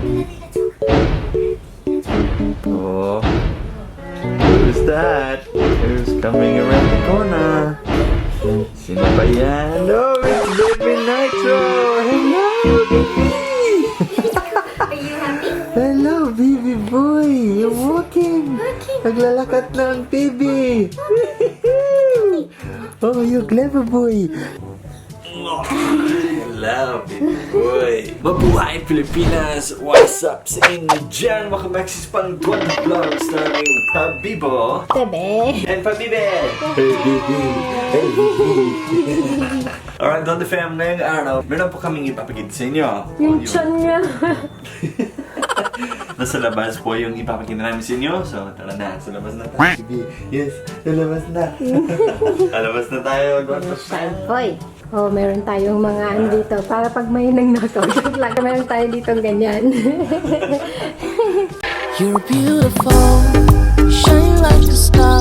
Oh, who's that? Who's coming around the corner? Sino ba yan? Oh, it's Baby Nitro! Hello, baby! Are you happy? Hello, baby boy! You're walking! Naglalakad na ang baby! Oh, you clever boy! Hello, baby boy! Mabuhay Pilipinas! What's up sa inyo dyan? Welcome back sa Spang Dwantro Vlog starring Pabibo Bebe. and Pabibe! Hey, baby! Hey, baby! Alright, Dwantro Fam, ngayong araw, meron po kaming ipapakita sa inyo. Yung chan niya. Nasa labas po yung ipapakita namin sa inyo. So, tara na. Sa labas na tayo. Yes, sa labas na. Sa labas na tayo. Hoy. Oh, meron tayong mga andito. Para pag may nangnoto. Meron tayo dito ganyan. You're beautiful, you shine like a star.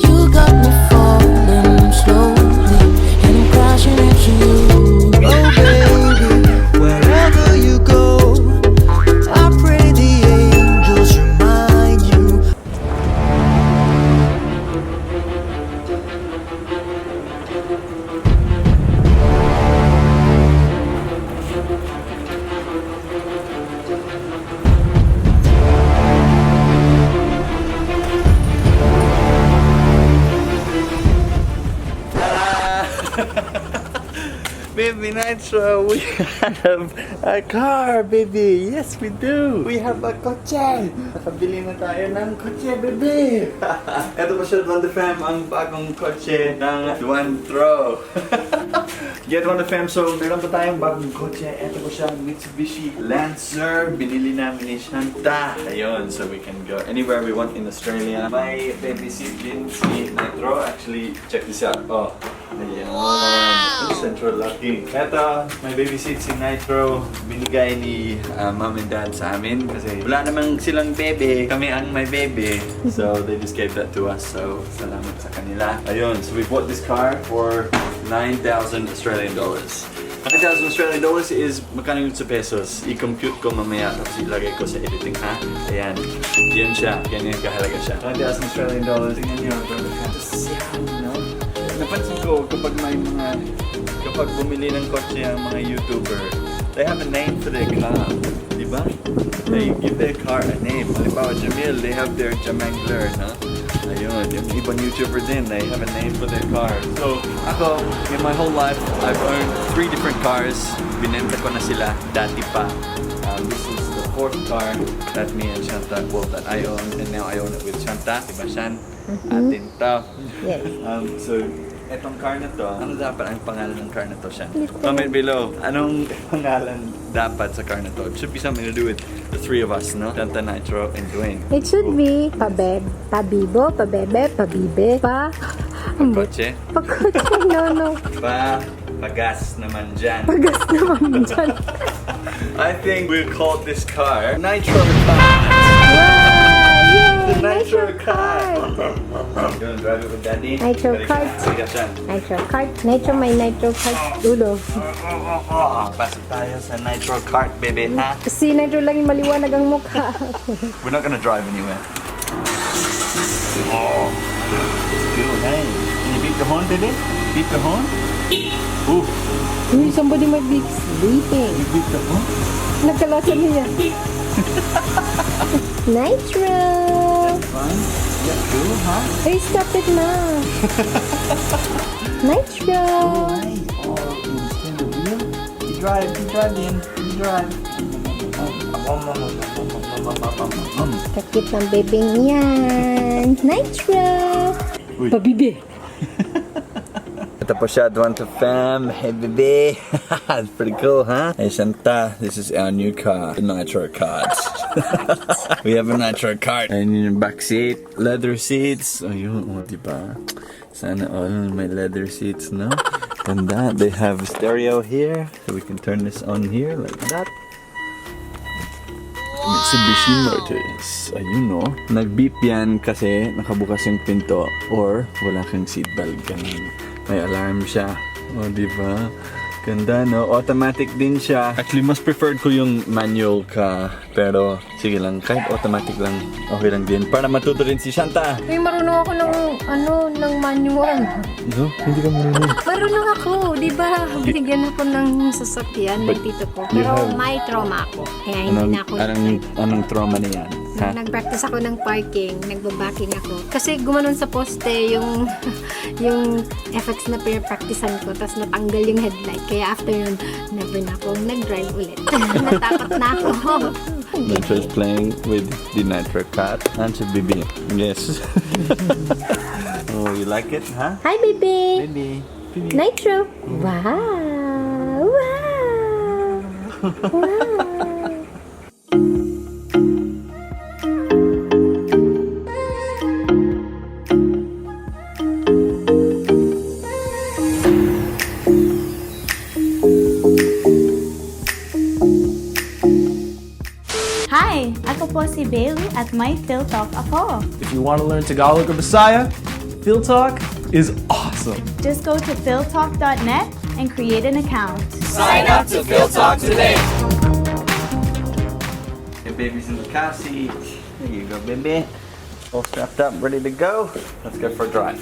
You got me falling slowly, and I'm crashing into you. Oh baby, wherever you go, I pray the angels remind you. Baby Nitro, we have a car, baby. Yes, we do. We have a kotse. Nakabili na tayo ng kotse, baby. Ito po siya, Dwantro Fam, ang bagong kotse ng Dwantro. Get Dwantro Fam, so meron pa tayong bagong kotse. Ito po siya, Mitsubishi Lancer. Binili namin ni Shanta. Ayun, so we can go anywhere we want in Australia. May baby seat din si Nitro. Actually, check this out. Oh, ayan. Wow! Central locking. Eto, may baby seat si Nitro. Binigay ni mom and dad sa amin kasi wala namang silang bebe. Kami ang may bebe. So, they just gave that to us. So, salamat sa kanila. Ayun, so we bought this car for 9,000 Australian dollars. 9,000 Australian dollars is magkano yun sa pesos. I-compute ko mamaya tapos ilagay ko sa editing, ha? Ayan. Yan siya. Ganyan kahalaga siya. 9,000 Australian dollars. Tingnan nyo. Just yan, no? Napansin ko kapag bumili ng kotse ang mga YouTuber, they have a name for their car, di ba? They give their car a name. Halimbawa, Jamil, they have their Jamangler, no? Ayun, yung ibang YouTuber din, they have a name for their car. So, ako, in my whole life, I've owned 3 different cars. Binenta ko na sila dati pa. This is the 4th car that me and Shanta, well, that I own, and now I own it with Shanta, diba Shan? Atin to. Yes. So, etong car na to, ano dapat ang pangalan ng car na to, Shan? Comment below, anong pangalan dapat sa car na to? It should be something to do with the 3 of us, no? Shanta, Nitro, and Dwaine. It should be Pabeb, Pabibo, Pabebe, Pabibe, Kotse? Pagkotse, no. Pagas naman dyan. Pagas naman dyan. I think we'll call this car Nitro Car. Yay! The Nitro Car. You wanna drive it with Daddy? Nitro Car. Sige, Shan. Nitro cart. Nitro, may nitro cart. Ulo. Pasok tayo sa Nitro Kart, baby, ha? Si Nitro lang yung maliwanag ang mukha. We're not gonna drive anywhere. Oh, good, hey. Can you beat the horn, baby? Beat the horn? Ooh, Uy, somebody might be sleeping. you beat the horn? Nagkalasan niya. Nitro! Fun? Yeah, cool, huh? Hey, stop it na. Nitro! Hey, oh, can you spin the wheel? You drive, in, you drive. Kakit ng bebeng yan. Nitro! Uy. Pabibe. Ito po siya, Dwantro Fam. Hey, baby. It's pretty cool, huh? Hey, Shanta, this is our new car. The Nitro Cards. We have a Nitro Cart. And yung back seat, leather seats. Ayun, oh, diba? Sana all may leather seats, no? And that, they have a stereo here. So we can turn this on here like that. Mitsubishi Motors. Ayun, no? Nag-beep yan kasi nakabukas yung pinto or wala kang seatbelt. Ganun. May alarm siya. O, di ba? Ganda, no? Automatic din siya. Actually, mas preferred ko yung manual ka. Pero, sige lang, kahit automatic lang, okay lang din. Para matuto rin si Shanta. May marunong ako ng manual. No? Hindi ka marunong. Marunong ako, di ba? Binigyan ako ng sasakyan ng tito ko. you Pero have- may trauma ako. Kaya hindi na ako Anong trauma na yan? Ha? nag-practice ako ng parking, nagbabacking ako. Kasi gumanon sa poste yung yung FX na pinapraktisan ko, tapos natanggal yung headlight. Kaya after yun, never na akong nag-drive ulit. Natakot na ako. Nitro is playing with the Nitro cat. And si Bibi. Yes. Oh, you like it, huh? Hi, baby! Bibi. Bibi. Nitro! Wow! Wow! Wow! Hi! Ako po si Bailey at may Phil Talk ako. If you want to learn Tagalog or Bisaya, Field Talk is awesome. Just go to philtalk.net and create an account. Sign up to Field Talk today. The baby's in the car seat. There you go, baby. All strapped up, ready to go. Let's go for a drive.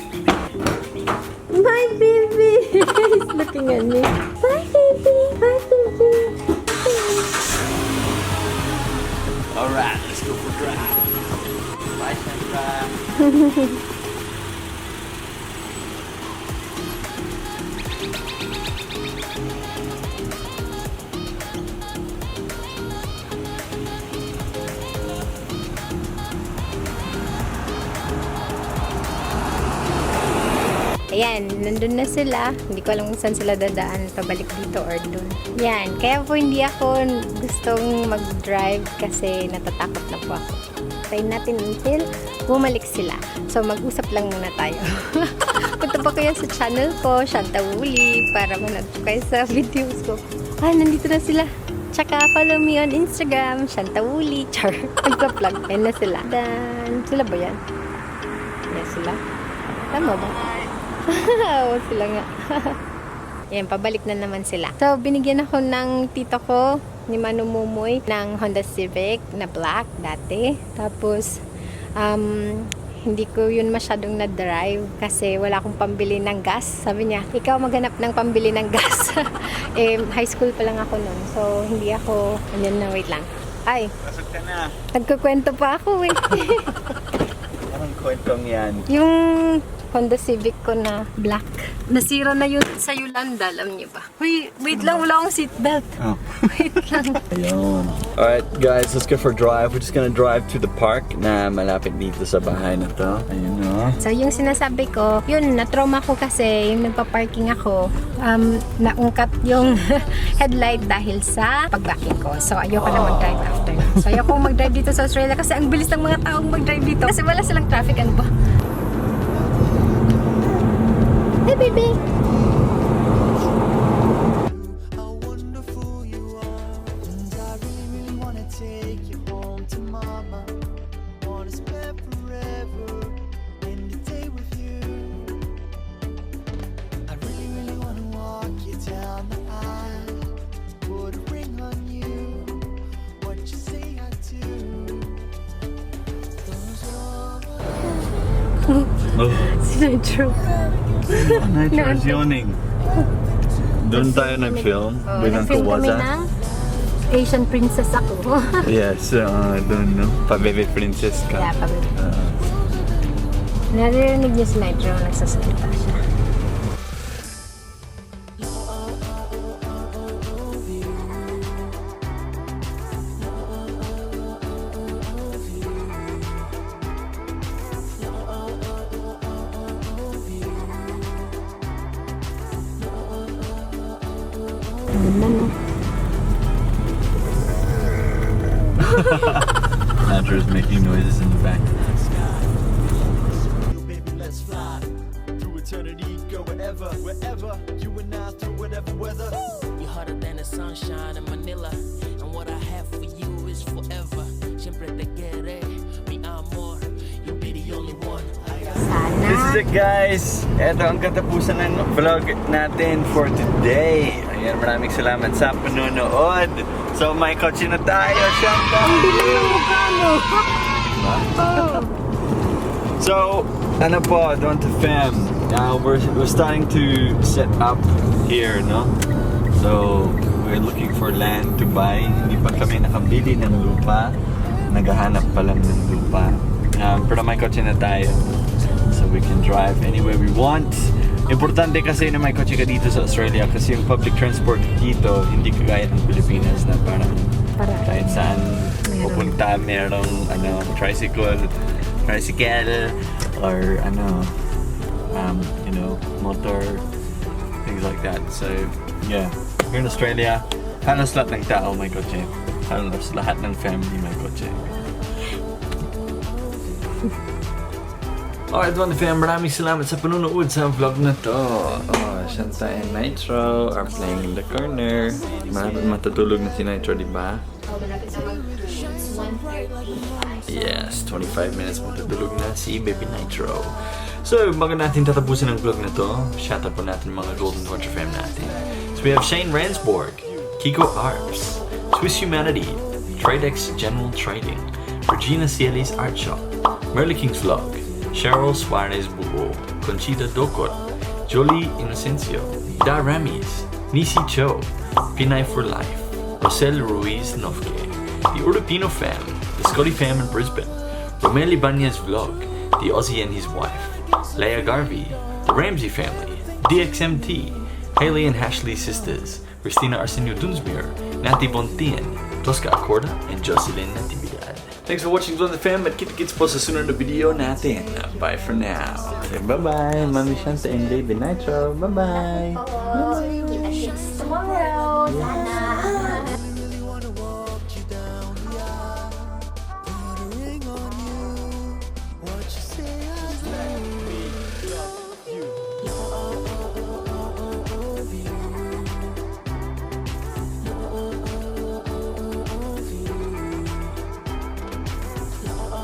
My baby! He's looking at me. Bye, baby! Bye, baby! All right, let's go for a drive. Bye, Sandra. Ayan, nandun na sila. Hindi ko alam kung saan sila dadaan, pabalik dito or dun. Yan, kaya po hindi ako gustong mag-drive kasi natatakot na po ako. Try natin until bumalik sila. So, mag-usap lang muna tayo. Punta pa kayo sa channel ko, Shanta Woolley, para manood po kayo sa videos ko. Ah, nandito na sila. Tsaka follow me on Instagram, Shanta Woolley. Char, nagpa-plug. Ayan na sila. Dan, sila ba yan? Yan sila. Tama ba? Oo, sila nga. Yan, pabalik na naman sila. So, binigyan ako ng tito ko ni Manu Mumoy ng Honda Civic na black dati. Tapos, hindi ko yun masyadong na-drive kasi wala akong pambili ng gas. Sabi niya, ikaw maghanap ng pambili ng gas. High school pa lang ako nun. So, hindi ako, wait lang. Ay, Pasok ka na. nagkukwento pa ako eh. Anong kwentong yan? Yung Honda Civic ko na black. Nasira na yun sa Yolanda, alam niyo ba? Wait lang, wala akong seatbelt. Oh. Wait lang. Ayun. Alright guys, let's go for a drive. We're just gonna drive to the park na malapit dito sa bahay na to. Ayun o. So yung sinasabi ko, yun, na-trauma ko kasi yung nagpa-parking ako, naungkat yung headlight dahil sa pag-backing ko. So ayoko na mag-drive after. So ayoko mag-drive dito sa Australia kasi ang bilis ng mga taong mag-drive dito. Kasi wala silang traffic, ano ba? Hey, baby! How wonderful you are, and I really wanna take you home to mama. Wanna spend forever in the day with you. I really wanna walk you down the aisle, put a ring on you. What you say I do. Those are Sinadro. Nitro is yawning. Doon tayo nag-film with Uncle Nag-film kami Waza. ng Asian princess ako. Yes, doon no? Pa-baby princess ka. Kaya pag naririnig niyo si Nitro, nagsasalita siya. Nitro is making noises in the back. baby, let's fly through eternity, go wherever, wherever. You and I through whatever weather. You're hotter than the sunshine in Manila, and what I have for you is forever. Siempre te quiere, mi amor. You'll be the only one. This is Sana. it guys. Ito ang katapusan ng vlog natin for today. Ayan, maraming salamat sa panonood. So, may kotse na tayo. Siyempre. So, ano po, Dwantro Fam. We're starting to set up here, no? So, we're looking for land to buy. Hindi pa kami nakabili ng lupa. Naghahanap pa lang ng lupa. Pero may kotse na tayo. So, we can drive anywhere we want. Importante kasi na may kotse ka dito sa Australia kasi yung public transport dito hindi kagaya ng Pilipinas na parang kahit saan pupunta merong tricycle or motor, things like that. So yeah, here in Australia halos lahat ng tao may kotse, halos lahat ng family may kotse. Alright, Dwantro Fam, maraming salamat sa panunood sa vlog na to. Shanta and Nitro are playing in the corner. Matutulog na si Nitro, di ba? Yes, 25 minutes matutulog na si Baby Nitro. So, bago natin tatapusin ang vlog na to, shout out po natin mga Golden Dwantro Fam natin. So we have Shane Ransborg, Kiko Arps, Swiss Humanity, Tradex General Trading, Regina Cielis Art Shop, Merly King's Vlog, Cheryl Suarez Buo, Conchita Dokot, Jolie Inocencio, Da Ramis, Nisi Cho, Pinay for Life, Rosel Ruiz Novke, the Urupino Fam, the Scotty Fam in Brisbane, Romeli Banya's Vlog, the Aussie and his wife, Leia Garvey, the Ramsey family, DXMT, Haley and Ashley sisters, Christina Arsenio Dunsmuir, Nati Bontien, Tosca Acorda, and Jocelyn Natibigad. Thanks for watching Dwantro Fam at kita-kits po sa sunod na video natin. Bye for now. Okay, bye-bye, Mami Shanta and Baby Nitro. Bye-bye.